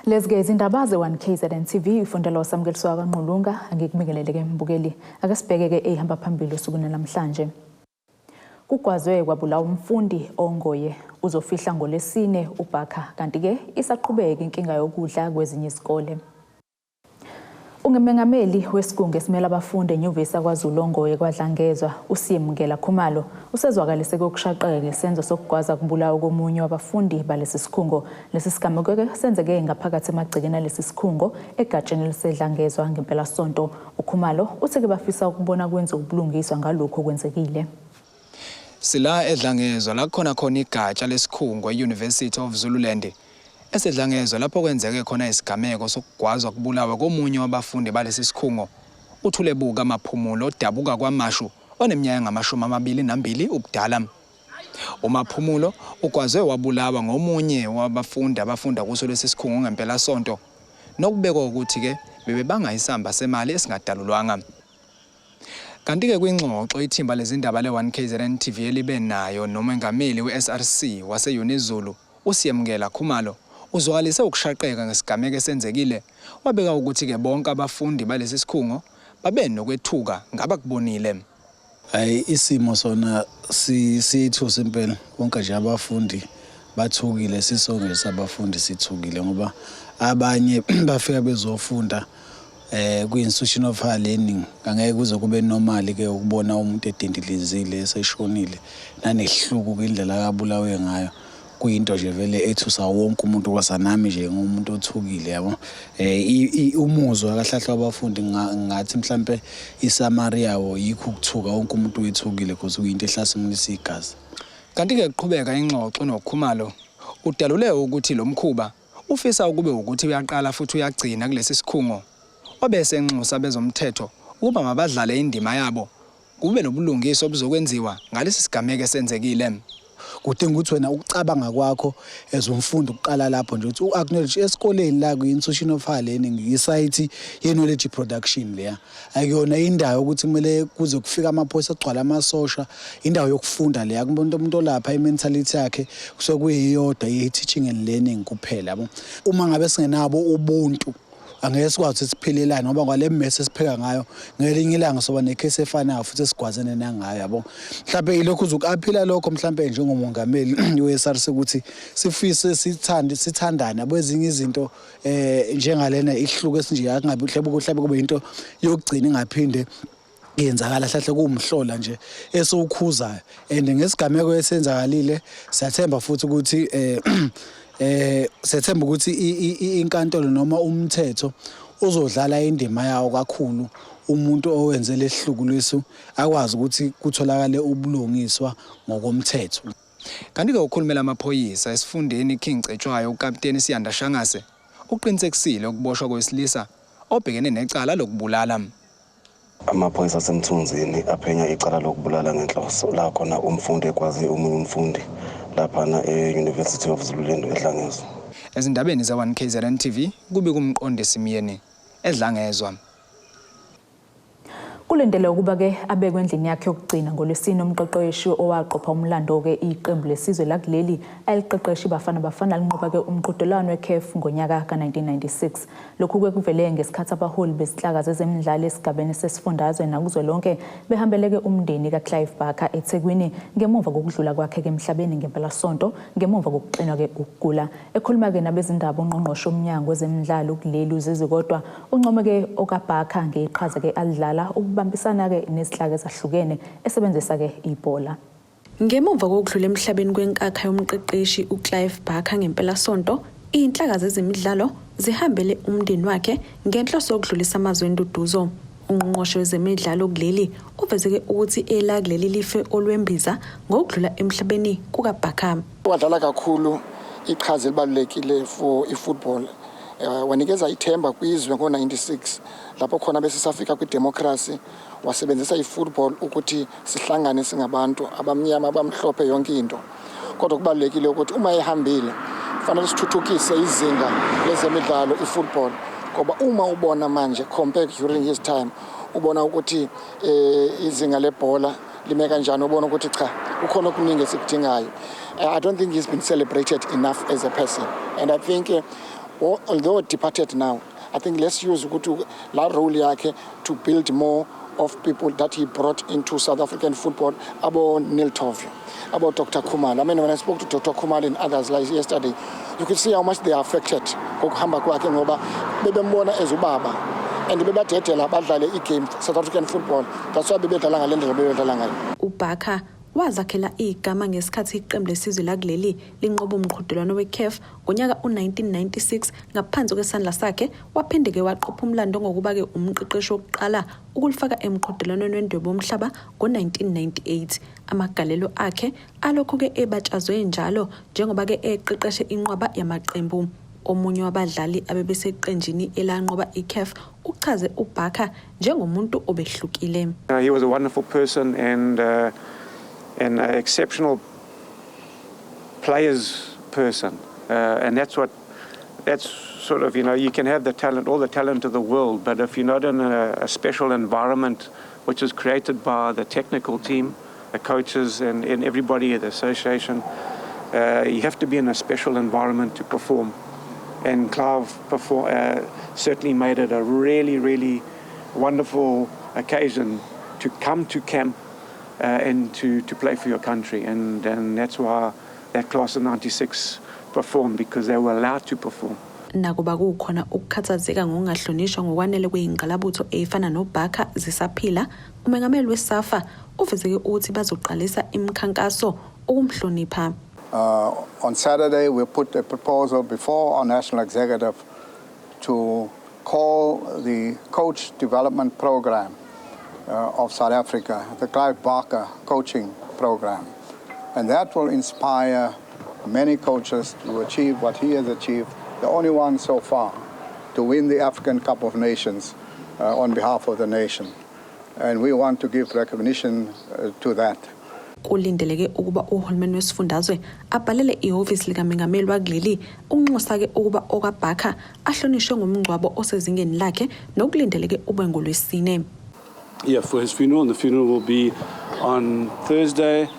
Lezi-ke izindaba ze-1 KZN TV ifundelwa uSamukeliswa kaNqulunga. Angikubingelele-ke mbukeli. Ake sibheke-ke eyihamba phambili osukwini namhlanje. Kugwazwe kwabulawa umfundi ongoye uzofihla ngoLwesine uBarker, kanti-ke isaqhubeka inkinga yokudla kwezinye izikole. Ungumengameli wesigungu esimele abafundi enyuvesi yakwaZulu Ongoye KwaDlangezwa, uSiyemukela Khumalo, usezwakalise kokushaqeka ngesenzo sokugwaza kubulawa komunye wabafundi balesi sikhungo. Lesi sigameko-ke senzeke ngaphakathi emagcekeni alesi sikhungo egatsheni eliseDlangezwa ngempelasonto. UKhumalo uthe-ke bafisa ukubona kwenziwa ubulungiswa ngalokhu okwenzekile. Sila eDlangezwa la kukhona khona igatsha lesikhungo e-University of Zululand eseDlangezwa lapho kwenzeke khona isigameko sokugwazwa kubulawe komunye wabafundi balesi sikhungo uThulebuka Maphumulo odabuka KwaMashu oneminyaka engamashumi 22 ubudala. UMaphumulo ugwazwe wabulawa ngomunye wabafundi abafunda kuso lesi sikhungo ngempelasonto, nokubekwa ukuthi-ke bebebanga isamba semali esingadalulwanga. Kanti-ke kwingxoxo ithimba lezindaba le-1 KZN TV elibe nayo nomengameli we-SRC wase-Unizulu uSiyemukela Khumalo uzwakalise ukushaqeka ngesigameko esenzekile, wabeka ukuthi-ke bonke abafundi balesi sikhungo babe nokwethuka ngabakubonile. Hayi, isimo sona siyethusa impela. Bonke nje abafundi bathukile, sisonke sabafundi sithukile ngoba abanye bafika bezofunda kwi-institution of higher learning. Angeke kuze kube normal ke ukubona umuntu edindilizile eseshonile, nanesihluku kwindlela akabulawe ngayo. Kuyinto nje vele ethusa wonke umuntu, kwasanami nje ngumuntu othukile, yabo. Umuzwa kahlahla wabafundi, ngathi mhlampe i-summary yawo yikho ukuthuka. Wonke umuntu wethukile because kuyinto ehlasimulisa igazi. Kanti-ke kuqhubeka ingxoxo noKhumalo, udalule ukuthi lo mkhuba ufisa ukube ukuthi uyaqala futhi uyagcina kulesi sikhungo. Wabe esenxusa bezomthetho ukuba mabadlale indima yabo, kube nobulungiswa obuzokwenziwa ngalesi sigameko esenzekile. Kudinga ukuthi wena ukucabanga kwakho as umfundi ukuqala lapho nje ukuthi u-acknowledge esikoleni la kwi-institution of higher learning, i-site ye-knowledge production leya. Akuyona indawo yokuthi kumele kuze kufike amaphoyisa, kugcwale amasosha. Indawo yokufunda leya. Kumuntu umuntu olapha, i-mentality yakhe kusuke kuyiyodwa, i-teaching and learning kuphela, yabo. Uma ngabe singenabo ubuntu, angeke sikwazi ukuthi siphilelane, ngoba kwale mess esipheka ngayo, ngelinye ilanga soba ne-case efanayo futhi esigwazene nangayo, yabo. Mhlawumbe ilokhu uzuku-aphila lokho mhlawumbe njengomongameli we-SRC ukuthi sifise sithande sithandane, yabo. Ezinye izinto njengalena ihluke esinje akungabi mhlawumbe kube into yokugcina, ingaphinde yenzakala hlahle. Kuwumhlola nje esiwukhuzayo and ngesigameko esenzakalile siyathemba futhi ukuthi sethemba ukuthi inkantolo noma umthetho uzodlala indima yawo kakhulu, umuntu owenze lesihluku lesu akwazi ukuthi kutholakale ubulungiswa ngokomthetho. Kanti-ke ukhulumela amaphoyisa esifundeni King Cetshwayo, ukapteni Siyanda Shangase, uqinisekisile ukuboshwa kowesilisa obhekene necala lokubulala. Amaphoyisa aseMthunzini aphenya icala lokubulala ngenhloso la khona umfundi ekwazi omunye umfundi laphana e-University of Zululand eDlangezwa. Ezindabeni ze-1 KZN TV kubika uMqondisi Myeni eDlangezwa. Kulindele ukuba-ke abekwe endlini yakhe yokugcina ngoLwesine umqeqeshi owaqopha umlando-ke iqembu lesizwe lakuleli aliqeqesha iBafana Bafana linqoba-ke umqhudelwano weCAF ngonyaka ka-1996. Lokhu-ke kuvele ngesikhathi abaholi bezinhlaka zezemidlalo esigabeni sesifundazwe nakuzwelonke behambeleke umndeni kaClive Barker eThekwini ngemuva kokudlula kwakhe-ke emhlabeni ngempelasonto ngemuva kokuxinwa-ke ukugula. Ekhuluma-ke nabezindaba, ungqongqoshe womnyango wezemidlalo kuleli uZizi Kodwa uncome-ke okaBarker ngeqhaza-ke alidlala ukubambisana-ke nezinhlaka ezahlukene esebenzisa-ke ibhola. Ngemuva kokudlula emhlabeni kwenkakha yomqeqeshi uClive Barker ngempelasonto, iy'nhlaka zezemidlalo zihambele umndeni wakhe ngenhloso yokudlulisa amazwi enduduzo. Ungqongqoshe wezemidlalo kuleli uvezeke ukuthi elakuleli life olwembiza ngokudlula emhlabeni kukaBarker. Wadlala kakhulu iqhaza elibalulekile for i-football. Wanikeza ithemba kwizwe ngo-96 lapho khona bese safika kwi-democracy. Wasebenzisa i-football ukuthi sihlangane singabantu abamnyama, abamhlophe, yonke into. Kodwa kubalulekile ukuthi uma ehambile kufanele sithuthukise izinga lezemidlalo, i-football, ngoba uma ubona manje compared during his time, ubona ukuthi izinga lebhola lime kanjani, ubona ukuthi cha, kukhona okuningi esikudingayo. I don't think he's been celebrated enough as a person and I think Although departed now, I think let's use ukuthi la role yakhe to build more of people that he brought into South African football, abo Neil Tovio, about Dr. Khumalo. I mean, when I spoke to Dr. Khumalo and others like yesterday, you could see how much they are affected ngokuhamba kwakhe, ngoba bebembona as ubaba and bebadedela badlale igame South African football. That's why bebedlala ngale ndlela bebedlala ngayo. UBarker wazakhela igama ngesikhathi iqembu lesizwe lakuleli linqoba umqhudelwano weCAF ngonyaka u-1996 ngaphansi kwesandla sakhe. Waphinde-ke waqopha umlando ngokuba-ke umqeqeshi wokuqala ukulifaka emqhudelwaneni wendebe womhlaba ngo-1998. Amagalelo akhe alokhu-ke ebatshazwe njalo njengoba-ke eqeqeshe inqwaba yamaqembu. Omunye wabadlali abebeseqenjini elanqoba iCAF uchaze uBarker njengomuntu obehlukile. He was a wonderful person and an exceptional players person. And that's sort of, you can have the talent, all the talent of the world, but if you're not in a special environment which is created by the technical team, the coaches and everybody at the association, you have to be in a special environment to perform. And Clive certainly made it a really, really wonderful occasion to come to camp and to play for your country. And that's why that class of 96 performed, because they were allowed to perform. Nakuba kukhona ukukhathazeka ngokungahlonishwa ngokwanele kwey'ngqalabutho ey'fana noBarker zisaphila, umengameli weSAFA uvezeke ukuthi bazoqalisa imikhankaso ukumhlonipha. On Saturday, we put a proposal before our national executive to call the coach development program of South Africa the Clive Barker Coaching Program. And that will inspire many coaches to achieve what he has achieved, the only one so far to win the African Cup of Nations on behalf of the nation. And we want to give recognition to that. Kulindeleke ukuba uhulumeni wesifundazwe abhalele ihhovisi likamengameli wakuleli ukunxusa-ke ukuba okaBarker ahlonishwe ngomngcwabo osezingeni lakhe nokulindeleke ube ngolwesine. Yeah, for his funeral, and the funeral will be on Thursday,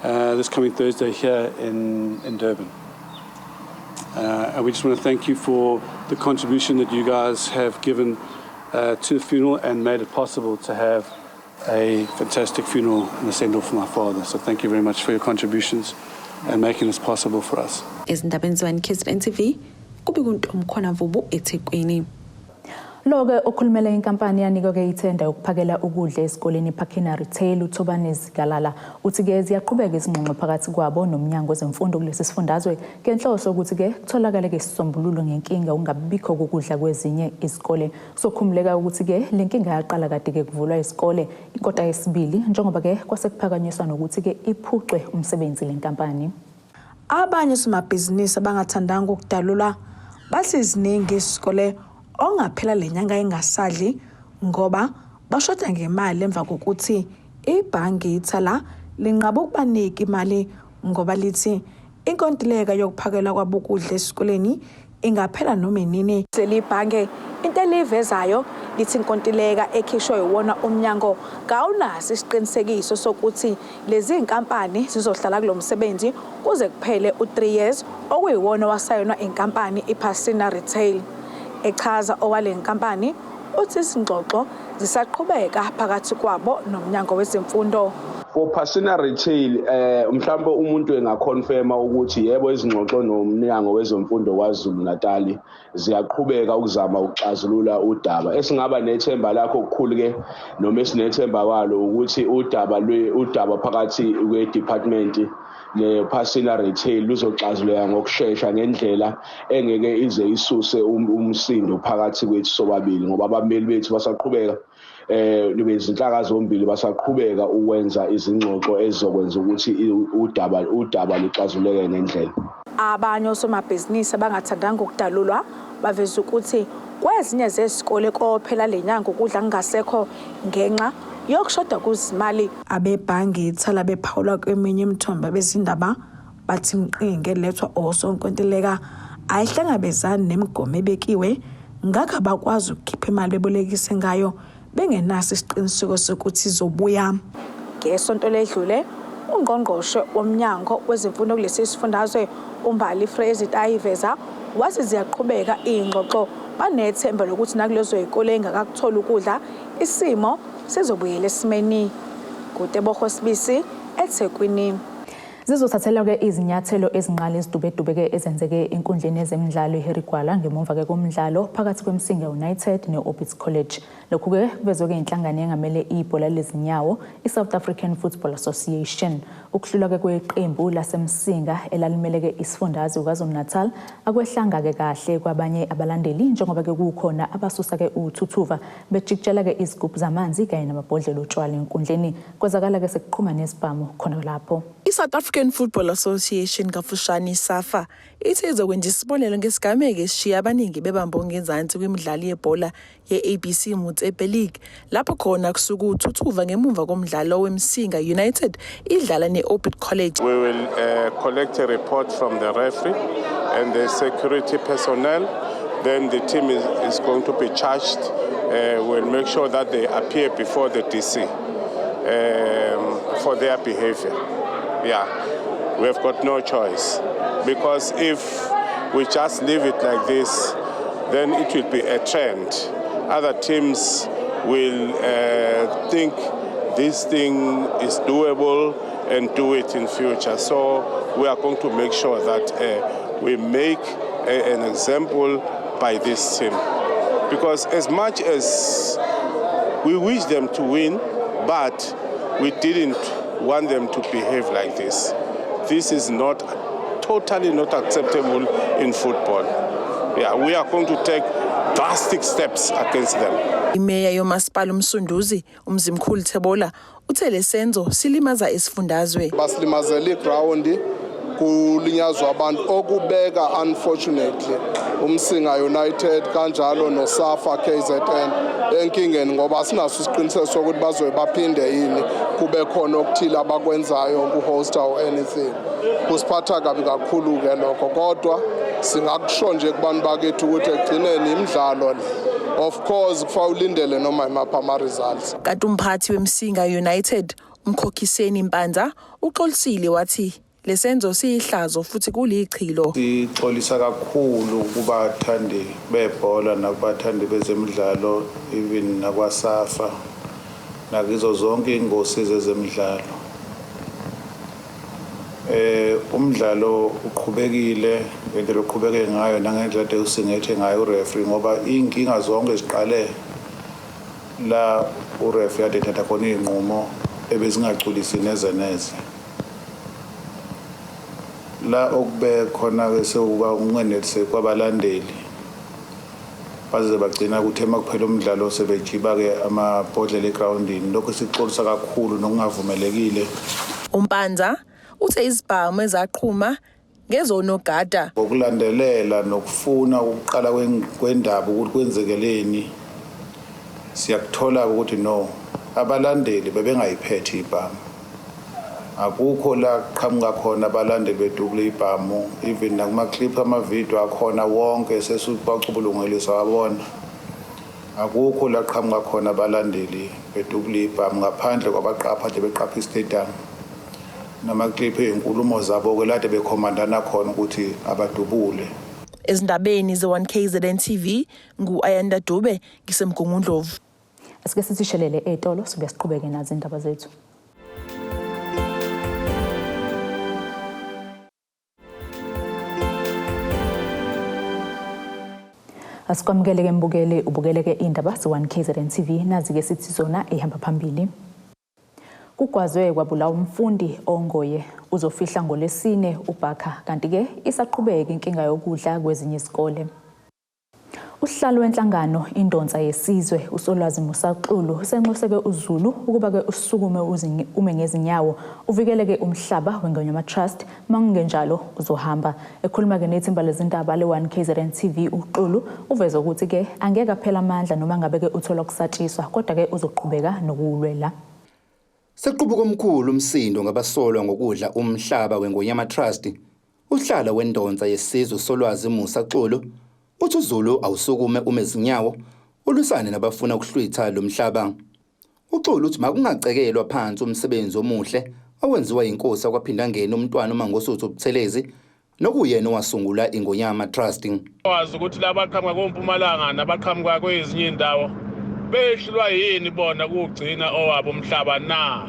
this coming Thursday here in Durban. And we just want to thank you for the contribution that you guys have given to the funeral and made it possible to have a fantastic funeral and the send off for my father. So thank you very much for your contributions and making this possible for us. Ezindabeni zebani KZN TV, kube kuntomkhona Mvubu eThekwini. Lo-ke okhulumela inkampani yanikwa-ke ithenda yokuphakela ukudla esikoleni iPhakina Retail, uThobane Zikalala, uthi-ke ziyaqhubeka izingxoxo phakathi kwabo nomnyango wezemfundo kulesi sifundazwe ngenhloso ukuthi-ke kutholakale-ke isisombululo ngenkinga ukungabikho kokudla kwezinye izikole. Kuzokhumbuleka ukuthi-ke le nkinga yaqala kade-ke kuvulwa isikole ikota yesibili, njengoba-ke kwasekuphakanyiswa nokuthi-ke iphucwe umsebenzi le nkampani. Abanye osomabhizinisi abangathandanga ukudalulwa bathi ziningi izikole ongaphela le nyanga engasadli ngoba bashoda ngemali emva kokuthi ibhange iThala linqaba ukubanika imali ngoba lithi inkontileka yokuphakelwa kwabo ukudla esikoleni ingaphela noma inini. Leli bhange into elivezayo lithi inkontileka ekhishwe iwona umnyango kawunaso isiqinisekiso sokuthi lezi zinkampani zizohlala kulo msebenzi kuze kuphele u-3 years okuyiwona wasayinwa inkampani iPhasina Retail. Echaza owale nkampani uthi izingxoxo zisaqhubeka phakathi kwabo nomnyango wezemfundo. For Phasina Retail, mhlawumbe umuntu engaconfirma ukuthi yebo, izingxoxo nomnyango wezemfundo kwaZulu Natal ziyaqhubeka ukuzama ukuxazulula udaba. Esingaba nethemba lakho okukhulu ke noma esinethemba kwalo ukuthi udaba phakathi kwe-department ne-Phasina Retail luzoxazuleka ngokushesha ngendlela engeke ize isuse umsindo phakathi kwethu sobabili, ngoba abameli bethu basaqhubeka, bezinhlaka zombili basaqhubeka ukwenza izingxoxo ezizokwenza ukuthi udaba luxazuleke ngendlela. Abanye osomabhizinisi abangathandanga ukudalulwa baveza ukuthi kwezinye zezikole kophela le nyanga ukudla kungasekho ngenxa yokushoda kwezimali. Abebhange iThala bephawula kweminye imithombo abezindaba bathi imiqinge elethwa osonkontileka ayihlangabezani nemigomo ebekiwe, ngakho abakwazi ukukhipha imali bebolekise ngayo bengenaso isiqiniseko sokuthi izobuya. Ngesonto ledlule ungqongqoshe womnyango wezemfundo kulesi sifundazwe uMbali Fraser iveza Wathi ziyaqhubeka iy'ngxoxo, banethemba lokuthi nakulezo y'kole ey'ngakakutholi ukudla, isimo sizobuyela esimeni. NguTebogo Sibisi, eThekwini. Zizothathelwa-ke izinyathelo ezinqala izidubedube-ke ezenzeke enkundleni yezemidlalo iHarry Gwala ngemuva-ke komdlalo phakathi kweMsinga United ne-Orbit College. Lokhu-ke kuvezwe-ke inhlangano engamele ibhola lezinyawo i-South African Football Association. Ukuhlulwa-ke kweqembu laseMsinga elalimele-ke isifundazwe KwaZulu-Natal akwehlanga-ke kahle kwabanye abalandeli njengoba-ke kukhona abasusa-ke uthuthuva bejikijela-ke izigubhu zamanzi kanye namabhodlela otshwala enkundleni. Kwazakala-ke sekuqhuma nesibhamu khona lapho. I-South African Football Association kafushane iSAFA ithe izokwenza isibonelo ngesigameko esishiye abaningi bebambe ongezansi kwimidlalo yebhola ye-ABC Motsepe League lapho khona kusuke uthuthuva ngemumva komdlalo weMsinga United idlala ne-Orbit College. We will collect a report from the referee and the security personnel. Then the team is going to be charged. We'll make sure that they appear before the DC for their behavior. Yeah, we have got no choice, because if we just leave it like this, then it will be a trend. Other teams will think this thing is doable and do it in future. So we are going to make sure that we make an example by this team. Because as much as we wish them to win, but we didn't want them to behave like this. This is not totally not acceptable in football. Yeah, we are going to take drastic steps against them. Imeya yomasipala uMsunduzi uMzimkhulu Thebolla uthe lesenzo silimaza isifundazwe. Basilimazela iground, kulinyazwa abantu, okubeka unfortunately uMsinga United kanjalo noSAFA KZN enkingeni, ngoba sinaso isiqiniseko sokuthi bazobe baphinde yini kube khona okuthile abakwenzayo ku-hosta or anything. Kusiphatha kabi kakhulu-ke lokho, kodwa singakusho nje kubantu bakithi ukuthi ekugcineni imidlalo le. Of course kufanele ulindele noma imaphi ama-results. Kanti umphathi weMsinga United uMkhokhiseni Mpanza uxolisile wathi lesenzo siyihlazo futhi kulichilo. Sixolisa kakhulu kubathandi bebhola nakubathandi bezemidlalo, even nakwaSAFA nakizo zonke ingosi zezemidlalo. Umdlalo uqhubekile ngendlela oqhubeke ngayo nangendlela ade usingethe ngayo ureferee, ngoba inkinga zonke ziqale la ureferee ade ethatha khona izinqumo ebezingagculisi neze neze. La okube khona ke sekuba ungeneliseki kwabalandeli, baze bagcina ukuthi emakuphela umdlalo sebejiba ke amabhodlela egroundini. Lokho sikuxolisa kakhulu nokungavumelekile. UMpanza uthe izibhamu ezaqhuma ngezonogada. Ngokulandelela nokufuna ukuqala kwendaba ukuthi kwenzekeleni, siyakuthola ukuthi no, abalandeli bebengayiphethe ibhamu. Akukho la qhamuka khona abalandeli bedubula ibhamu, even nakuma-clip amavidiyo akhona wonke sesibacubulungelisa wabona. Akukho la qhamuka khona abalandeli bedubula ibhamu ngaphandle kwabaqapha nje beqapha istadium. Nama-clip ey'nkulumo zabo-ke lade bekhomandana khona ukuthi abadubule. Ezindabeni ze-1 KZN TV, ngu-Ayanda Dube, ngiseMgungundlovu. Asike sithi shelele etolo sibuye siqhubeke nazo indaba zethu. Asikwamukele-ke mbukeli, ubukeleke indaba ze-1 KZN TV, nazi-ke sithi zona ihamba phambili. Kugwazwe kwabulawa umfundi ongoye uzofihla ngolesine uBhakha, kanti-ke isaqhubeka inkinga yokudla kwezinye izikole. Usihlalo wenhlangano Indonsa Yesizwe uSolwazi Musa Xulu usenxuseke uZulu ukuba-ke usukume ume ngezinyawo uvikeleke umhlaba weNgonyama Trust, makungenjalo uzohamba. Ekhuluma-ke nethimba lezindaba le-1 KZN TV, uXulu uveze ukuthi-ke angeke aphele amandla noma ngabe-ke uthola ukusatshiswa, kodwa-ke uzoqhubeka nokuwulwela. Sequbuka omkhulu umsindo ngabasolwa ngokudla umhlaba weNgonyama Trust. Usihlalo weNdonsa Yesizwe uSolwazi Musa Xulu uthi uZulu awusukume ume zinyawo ulwisane nabafuna ukuhlwitha lo mhlaba. UXulu uthi makungacekelwa phansi umsebenzi omuhle owenziwa yinkosi yakwaPhindangene uMntwana uMangosuthu Buthelezi, nokuyena owasungula Ingonyama Trust. Wazi ukuthi labaqhamuka kompumalanga nabaqhamuka kwezinye indawo behlulwa yini bona ukugcina owabo umhlaba na.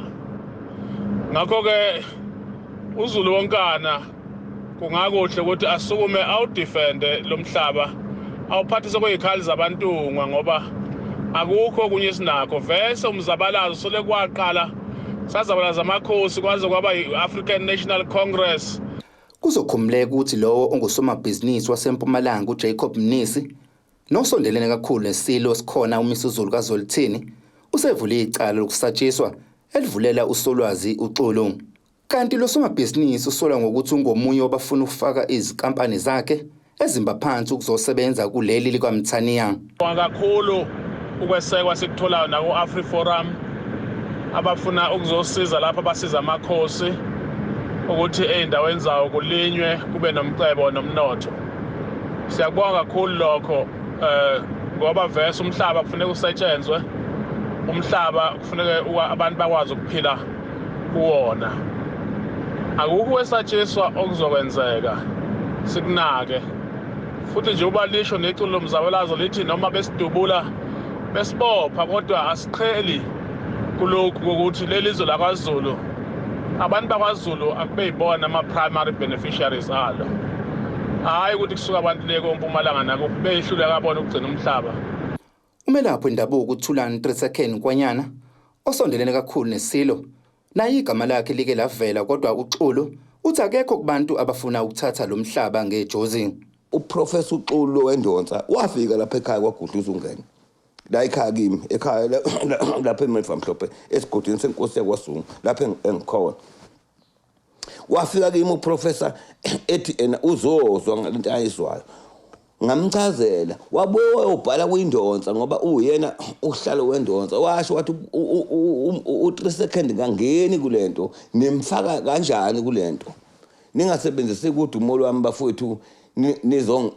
Ngakho-ke uZulu wonkana kungakuhle ukuthi asukume awudefende lo mhlaba, awuphathise kweyikhali zabantungwa, ngoba akukho okunye esinakho. Vese umzabalazo sole kwaqala sazabalaza amakhosi kwaze kwaba yi-African National Congress. Kuzokhumbuleka ukuthi lowo ongusomabhizinisi waseMpumalanga uJacob Mnisi nosondelene kakhulu nesilo sikhona uMisuzulu kaZwelithini usevule icala lokusatshiswa elivulela uSolwazi uXulu. Kanti lo somabhizinisi usolwa ngokuthi ungomunye wabafuna ukufaka izinkampani zakhe ezimba phansi ukuzosebenza kuleli likaMthaniya. Kakhulu ukwesekwa sikutholayo naku-AfriForum abafuna ukuzosiza lapho abasiza amakhosi ukuthi ey'ndaweni zawo kulinywe kube nomcebo nomnotho. Siyakubonga kakhulu lokho ngoba vese umhlaba kufuneka usetshenzwe, umhlaba kufuneka abantu bakwazi ukuphila kuwona. Akukho kwesatshiswa okuzokwenzeka, sikunake. Futhi nje uba lisho neculo lomzabalazo lithi noma besidubula besibopha, kodwa asiqheli kulokhu kokuthi leli zwe lakwaZulu, abantu bakwaZulu akube yibona ama-primary beneficiaries alo. Hhayi ukuthi kusuka abantu le koMpumalanga nako behluleka bona ukugcina umhlaba. Umelaphi wendabuko uThulani 3 Nkwanyana osondelene kakhulu nesilo, naye igama lakhe like lavela, kodwa uXulu uthi akekho kubantu abafuna ukuthatha lo mhlaba ngejozi. UProfessor uXulu wendonsa wafika lapha ekhaya kwaGudluza ungene la ekhaya kimi, ekhaya lapha eMvamhlophe esigodini senkosi yakwaZungu lapha engikhona. Wafika kimi uProfessor ethi ena uzozwa ngalento ayizwayo. Ngamchazela, wabuye wayobhala kwindonsa ngoba uyena uhlalo wendonsa. Washo wathi u-3 second ngangeni kulento, nimfaka kanjani kulento? Ningasebenzisi kudumo lwami bafowethu,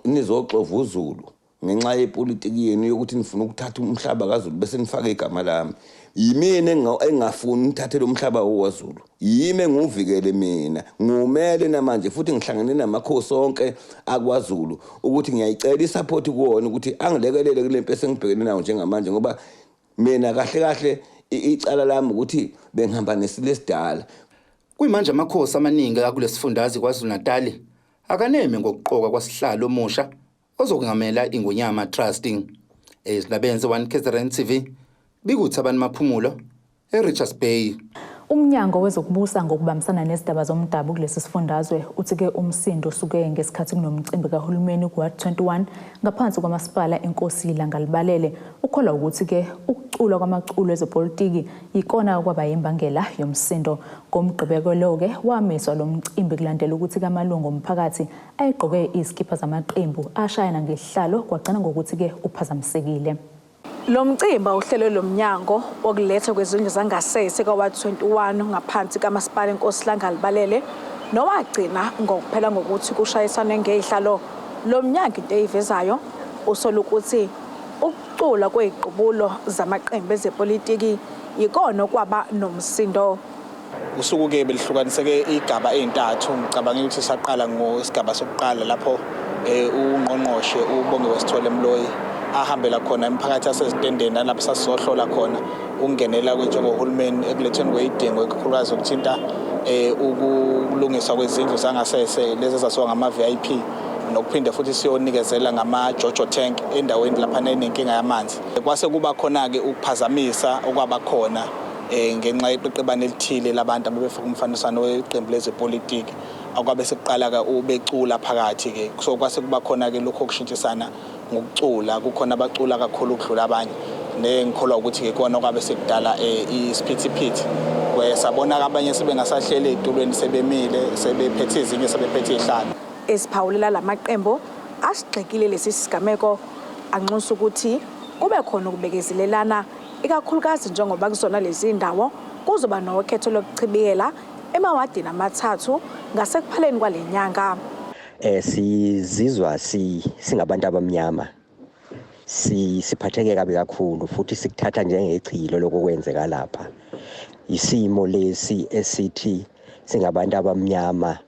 nizoxova uZulu ngenxa yepolitiki yenu yokuthi nifuna ukuthatha umhlaba kaZulu bese nifake igama lami. Yimina engafuni nithathe lo mhlaba waZulu, yimi engiwuvikele mina, ngumele namanje futhi ngihlangene namakhosi onke akwaZulu ukuthi ngiyayicela isupport kuwona ukuthi angilekelele kule mpi esengibhekene nayo njengamanje, ngoba mina kahle kahle icala lami ukuthi bengihamba nesilo esidala. Kuyimanje amakhosi amaningi akulesifundazwe KwaZulu-Natal akaneme ngokuqokwa kwasihlalo omusha ozokungamela Ingonyama Trust. Ezindabeni ze-1 KZN TV, bikuThabani Maphumulo eRichards Bay. Umnyango wezokubusa ngokubambisana nezindaba zomdabu kulesi sifundazwe uthi-ke umsindo usuke ngesikhathi kunomcimbi kahulumeni ku-Ward 21 ngaphansi kwamasipala Inkosi Langalibalele. Ukholwa ukuthi-ke ukuculwa kwamaculo ezepolitiki yikona okwaba yimbangela yomsindo. Ngomgqibelo lo-ke wamiswa lo mcimbi kulandela ukuthi-ke amalungu omphakathi ayegqoke izikipha zamaqembu ashayana ngesihlalo kwagcina ngokuthi-ke uphazamisekile. Lo mcimbi awuhlelwe lo mnyango wokulethwa kwezindlu zangasese kwa-Ward 21 ngaphansi kamasipala Inkosi Langalibalele nowagcina ngokuphela ngokuthi kushayiswane ngezihlalo. Lo mnyango into eyivezayo usola ukuthi ukucula kweziqubulo zamaqembu ezepolitiki yikona okwaba nomsindo. Usuku-ke belihlukaniseke igaba ey'ntathu. Ngicabanga ukuthi saqala ngosigaba sokuqala lapho ungqongqoshe uBongiwe Sithole Mloyi ahambela khona imiphakathi yasezitendeni nalapho sasizohlola khona ukungenela njengohulumeni ekulethweni kwey'dingo ikakhulukazi okuthinta ukulungiswa kwezindlu zangasese lezi ezaziwa ngama-VIP, nokuphinde futhi siyonikezela ngama-jojo tank endaweni laphana enenkinga yamanzi. Kwase kuba khona-ke ukuphazamisa okwaba khona ngenxa yeqeqebane elithile labantu ababefaka umfaniswano weqembu lezepolitiki akwabe sekuqala-ke ubecula phakathi-ke. So kwase kuba khona-ke lokho okushintshisana ngokucula, kukhona abacula kakhulu ukudlula abanye, nengikholwa ukuthi-ke kona okwabe sekudala isiphithiphithi. Sabona-ke abanye sebengasahleli ey'tulweni, sebemile, sebephethe izinye, sebephethe iy'hlalo. Esiphawulela lamaqembu asigxekile lesi sigameko, anxusa ukuthi kube khona ukubekezelelana ikakhulukazi njengoba kuzona lezi ndawo kuzoba nokhetho lokuchibiyela emawadini 3 ngasekupheleni kwale nyanga. Sizizwa singabantu abamnyama siphatheke kabi kakhulu futhi sikuthatha njengechilo lokho kwenzeka lapha. Isimo lesi esithi singabantu abamnyama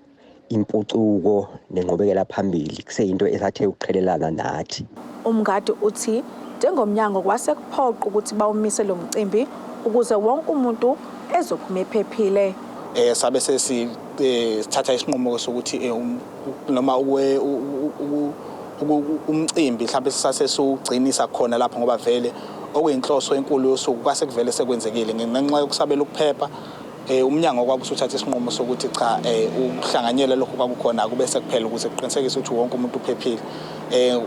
Impucuko nenqubekela phambili kuseyinto esathe ukuqhelelana nathi. UMngadi uthi njengomnyango kwase kuphoqa ukuthi bawumise lo mcimbi ukuze wonke umuntu ezophuma ephephile. Sabe sesi sithatha isinqumo sokuthi noma umcimbi mhlawumbe sisase siwugcinisa khona lapho ngoba vele okuyinhloso enkulu yosuku kwase kuvele sekwenzekile ngenxa yokusabela ukuphepha. Umnyango kwabe usuthatha isinqumo sokuthi cha, ukuhlanganyela lokhu kwakukhona akube sekuphela ukuze kuqinisekise ukuthi wonke umuntu uphephile.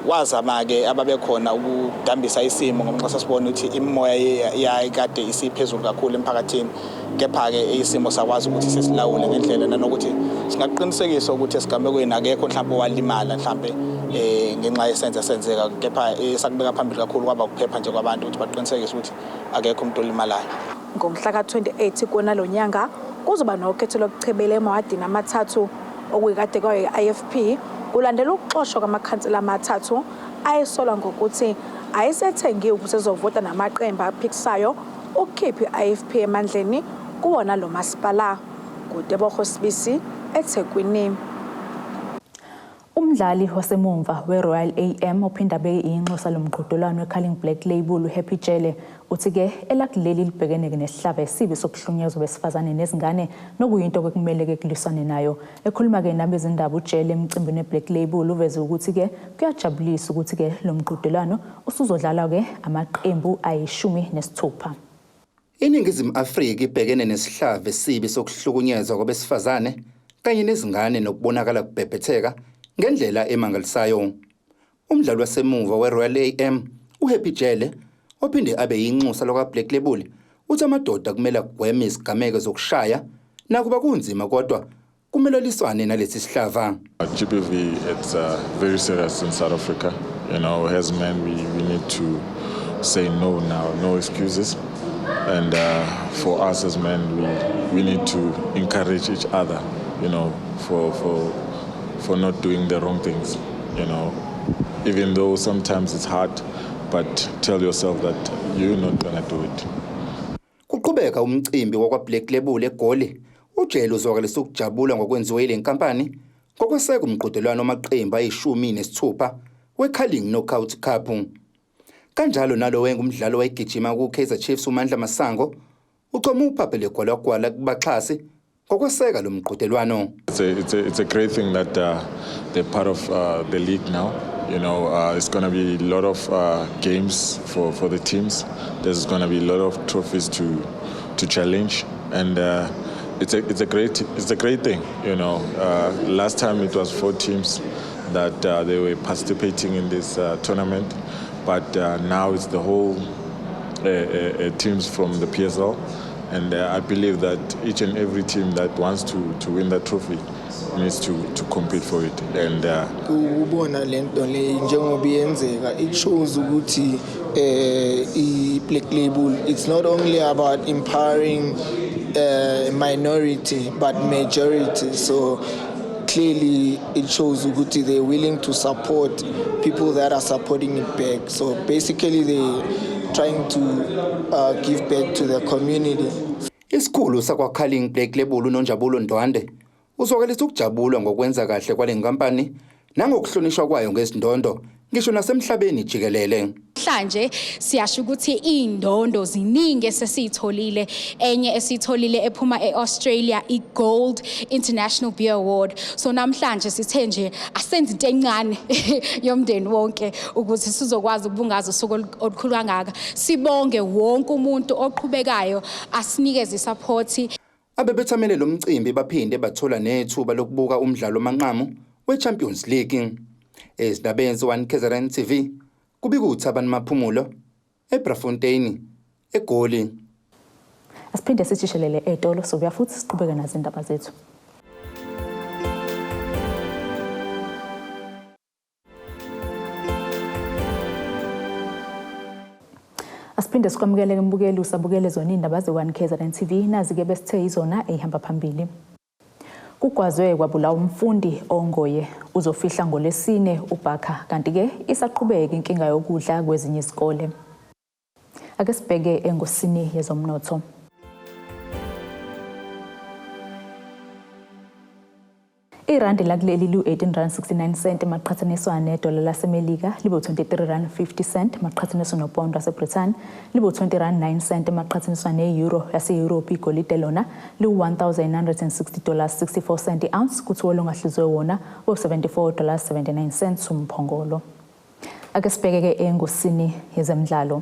Wazama-ke ababekhona ukudambisa isimo ngoba nxa sasibona ukuthi imimoya yayikade isiphezulu kakhulu emphakathini, kepha-ke isimo sakwazi ukuthi sesilawule ngendlela nanokuthi singakuqinisekisa ukuthi esigamekweni akekho mhlawumbe owalimala mhlawumbe ngenxa yesenzo esenzeka, kepha esakubeka phambili kakhulu kwaba ukuphepha nje kwabantu ukuthi baqinisekise ukuthi akekho umuntu olimalayo. Ngomhla ka-28 kona lo nyanga kuzoba nokhetho lokuchebela emawadini amathathu okuyikade kwayo i-IFP kulandela ukuxoshwa kwamakhansela amathathu ayesolwa ngokuthi ayesethengiwe ukuze ezovota namaqembu aphikisayo ukukhipha i-IFP emandleni kuwona lo masipala. NguTebogo Sibisi, eThekwini. Umdlali wasemumva we-Royal AM ophinda abe inxusa lomqhudelwano we-Carling Black Label uHappy Jele uthi-ke elakuleli libhekene nesihlava esibi sokuhlukunyezwa besifazane nezingane nokuyinto kwekumele-ke kulwisane nayo. Ekhuluma-ke nabezindaba uJele emcimbini we-Black Label uveze ukuthi-ke kuyajabulisa ukuthi-ke lo mqhudelwano usuzodlalwa-ke amaqembu ayi-16. INingizimu Afrika ibhekene nesihlava esibi sokuhlukunyezwa kwabesifazane kanye nezingane nokubonakala kubhebhetheka ngendlela emangalisayo. Umdlali wasemuva we-Royal AM uHappy Jele ophinde abe yinxusa lwakwa-Black Label uthi amadoda kumele agweme izigameko zokushaya nakuba kunzima kodwa kumele liswane nalesi sihlava. GBV, it's very serious in South Africa. As men, we need to say no now, no excuses. And for us as men, we need to encourage each other, for not doing the wrong things. Even though sometimes it's hard, but tell yourself that you're not gonna do it. Kuqhubeka umcimbi wakwa-Black Label eGoli, uJele uzwakalisa ukujabula ngokwenziwe yile nkampani ngokweseka umqhudelwano wamaqembu ayi-16 we-Carling Knockout Cup. Kanjalo nalo wengumdlalo wayegijima ku-Kaizer Chiefs uMandla Masango ucoma uphaphe legwalagwala kubaxhasi ngokweseka lo mqhudelwano. It's a great thing that they're part of the league now. It's going to be a lot of games for the teams. There's going to be a lot of trophies to challenge, and it's a great thing. Last time it was four teams that they were participating in this tournament, but now it's the whole teams from the PSL. And I believe that each and every team that wants to win that trophy needs to compete for it. And Ukubona lento le njengoba iyenzeka, it shows ukuthi i-Black Label, it's not only about empowering minority but majority. So clearly it shows ukuthi they're willing to support people that are supporting it back. So basically they trying to give back to the community. Isikhulu sakwa-Carling Black Label uNonjabulo Ndwande uzwakalisa ukujabula ngokwenza kahle kwale nkampani nangokuhlonishwa kwayo ngezindondo ngisho nasemhlabeni jikelele. Namhlanje siyasho ukuthi iy'ndondo ziningi esesiyitholile. Enye esiyitholile ephuma e-Australia, i-Gold International Beer Award. So namhlanje sithe nje asenze into encane yomndeni wonke ukuze sizokwazi ukubungaza usuku olukhulu kangaka, sibonge wonke umuntu oqhubekayo asinikeze i-support. Abebethamele lo mcimbi baphinde bathola nethuba lokubuka umdlalo wamanqamu we-Champions League. Ezindabeni ze-1 KZN TV kubika uThabani Maphumulo eBrafontein, eGoli. Asiphinde sithishelele ey'tolo, sobuya futhi siqhubeke nazo indaba zethu. Asiphinde sikwamukele mbukeli usabukele zona iy'ndaba ze-1 KZN TV. Nazi-ke besithe izona ey'hamba phambili. Kugwazwe kwabulawa umfundi ongoye uzofihla ngolesine uBarker, kanti-ke isaqhubeka inkinga yokudla kwezinye izikole. Ake sibheke engosini yezomnotho. Irandi lakuleli liwu-18 rand 69 cent maqhathaniswa nedola laseMelika, libe u-23 rand 50 cent maqhathaniswa nopondo waseBrithani, libe u-20 rand 9 cent maqhathaniswa ne-euro yase-Europe. Igolide lona liwu-1960 dollars 64 cent i-ounce, kuthi wolongahluziwe wona u-74 dollars 79 cents umphongolo. Ake sibheke-ke engosini yezemidlalo.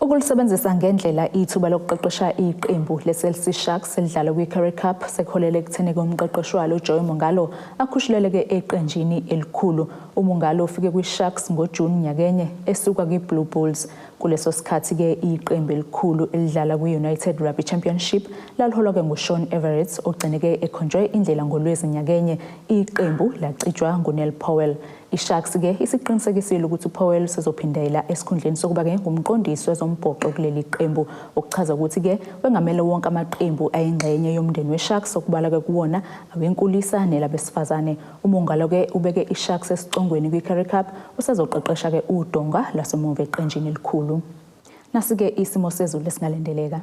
Ukulisebenzisa ngendlela ithuba lokuqeqesha iqembu le-Cell C Sharks elidlala kwi-Currie Cup sekuholele ekutheni-ke umqeqeshi walo uJoey Mongalo akhushuleleke eqenjini elikhulu. UMongalo ufike kwi-Sharks ngoJuni nyakenye esuka kwi-Blue Bulls. Kuleso sikhathi-ke iqembu elikhulu elidlala kwi-United Rugby Championship laliholwa-ke nguSean Everett ogcine-ke ekhonjwe indlela ngoLwezi nyakenye iqembu lacijwa nguNeil Powell. I-Sharks-ke isiqinisekisile ukuthi uPowell usezophindela esikhundleni sokuba-ke ngumqondisi wezombhoxo kuleli qembu, okuchaza ukuthi-ke wengamele wonke amaqembu ayingxenye yomndeni we-Sharks okubalwa-ke kuwona awenkulisa nelabesifazane. UMongalo-ke ubeke i-Sharks esicongweni kwi-Currie Cup, usezoqeqesha-ke udonga lwasemuva eqenjini elikhulu. Nasi-ke isimo sezulu esingalindeleka.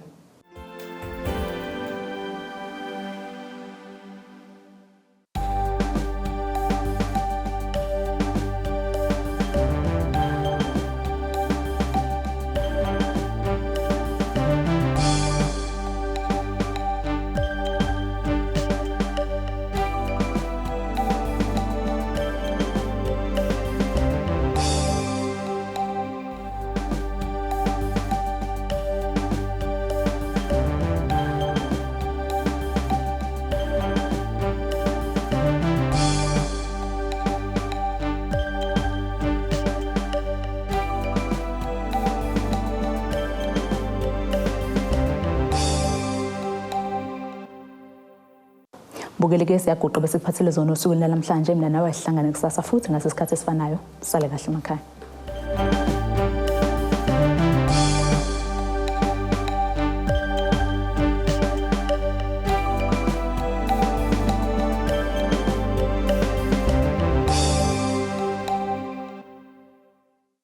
Bukele ke siyaguqa bese kuphathele zona osukwini lanamhlanje. Mina nawe sihlangane kusasa futhi ngasesikhathi esifanayo. Sale kahle emakhaya.